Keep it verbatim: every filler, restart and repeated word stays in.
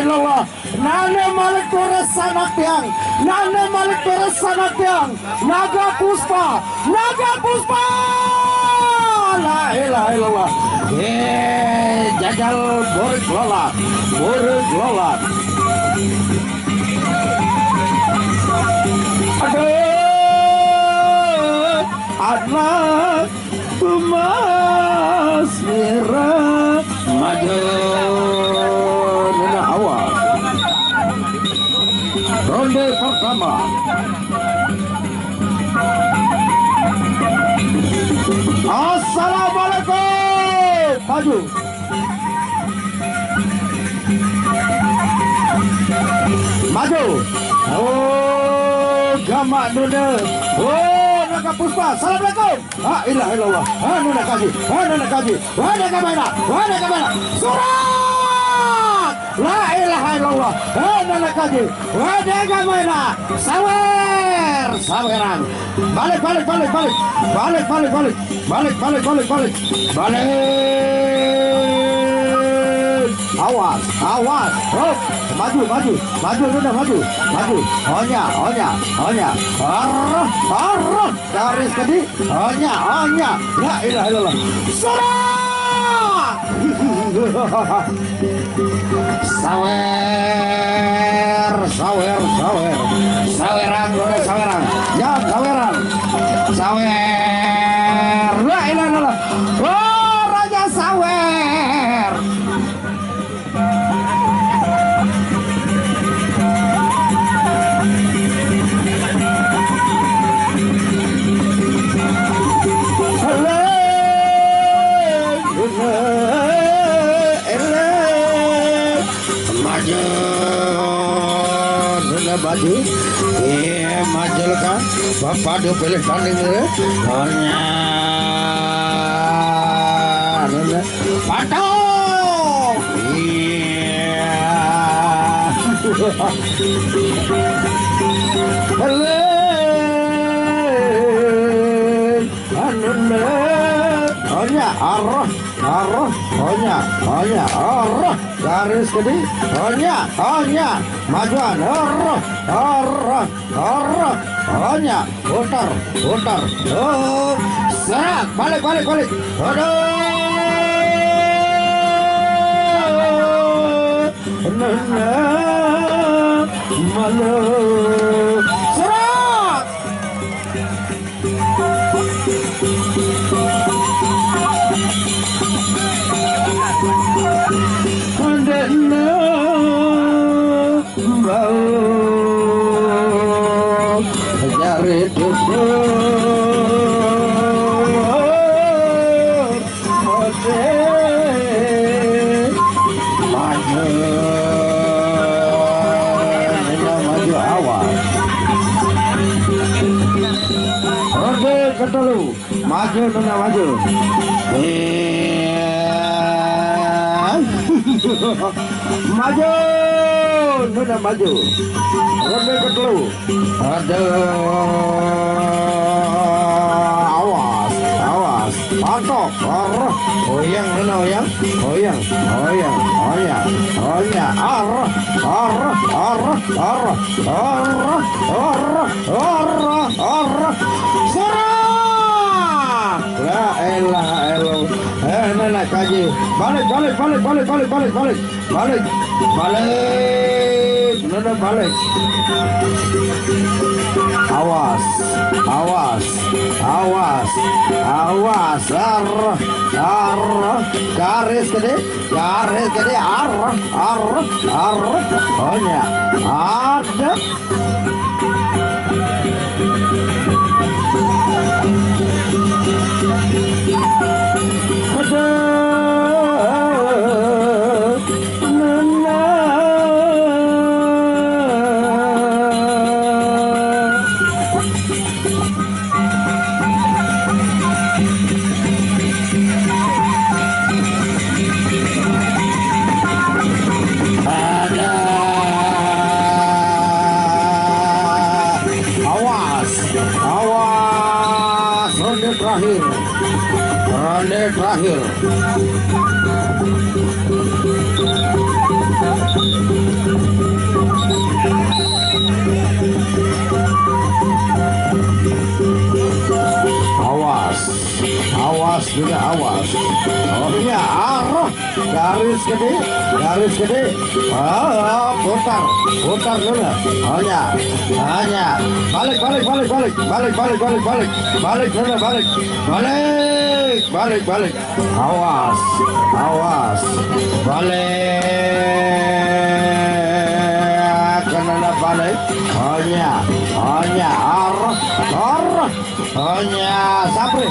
Illallah. Nane malik tores sanak tiang. Nane malik tores sanak tiang. Naga Puspa. Naga Puspa. La ilaha illallah. Eh, jajal borek lolat. Borek lolat. Aduh, anak Tumas Mira maju. Nuna awal. Ronde pertama. Assalamualaikum. Maju. Maju. Oh, gamak nuna. Oh, Naga Puspa. Assalamualaikum. La ilaha illallah. Anu nak kaji. Anu nak kaji. Wada ka mana? Wada ka mana? Surat. La ilaha illallah. Anu nak kaji. Wada ka mana? Sawer. Saweran. Balik, balik, balik, balik. Balik, balik, balik. Balik, balik, balik, balik. Balik. Awas, awas. Hop. Maju, maju. Maju, sudah maju. Maju. Onya, onya, onya. Arah, arah. Garis tadi. Onya, onya. La ilaha illallah. Surat. Sawer, sawer, sawer. Sawerang, sawerang. Ya, sawerang. Sawer. La ilaha illallah. Oh, Raja Sawer. Maju, sudah maju. Iya, maju kan. Bapak dia pilih tanding dia. Hanya, sudah. Patok. Iya. Hello. Anune. Onya, arah, arah, onya, onya, arah. Garis gede. Onya, onya. Majuan, arah, arah. Arah, hanya, putar, putar. Oh, serak, balik, balik, balik. Aduh, nana, malu. Serak. Andekna bau jari tutur maju, maju awal. Ronde ketelu. Maju, nuna maju. Iya. Maju, nuna maju. Ronde ketelu. Aduh. Awas, awas. Patok. Arah. Oyang, nuna oyang. Oyang, oyang, oyang, oyang. Arah, arah, arah, arah. Arah, arah, arah, arah. Serang! La ilaha illallah. Eh, nenek kaji. Balik, balik, balik, balik, balik, balik, balik. Balik. Balik. Nenek balik. Awas, awas, awas, awas. Arah, arah. Garis gede. Garis gede, arah, arah, arah, hanya ada. Ada. Nana. Ada. Awas, awas, ronde terakhir. Ronde terakhir. Awas, Luna, awas. Oh iya, arah. Garis gede, garis gede. Ah, putar, putar, Luna. Oh iya, oh iya. Balik, balik, balik, balik, balik, balik, balik, balik, balik, Luna, balik, balik, balik, balik. Awas, awas. Balik, kena balik. Oh iya, oh iya. Arah, arah. Oh iya, Sapri.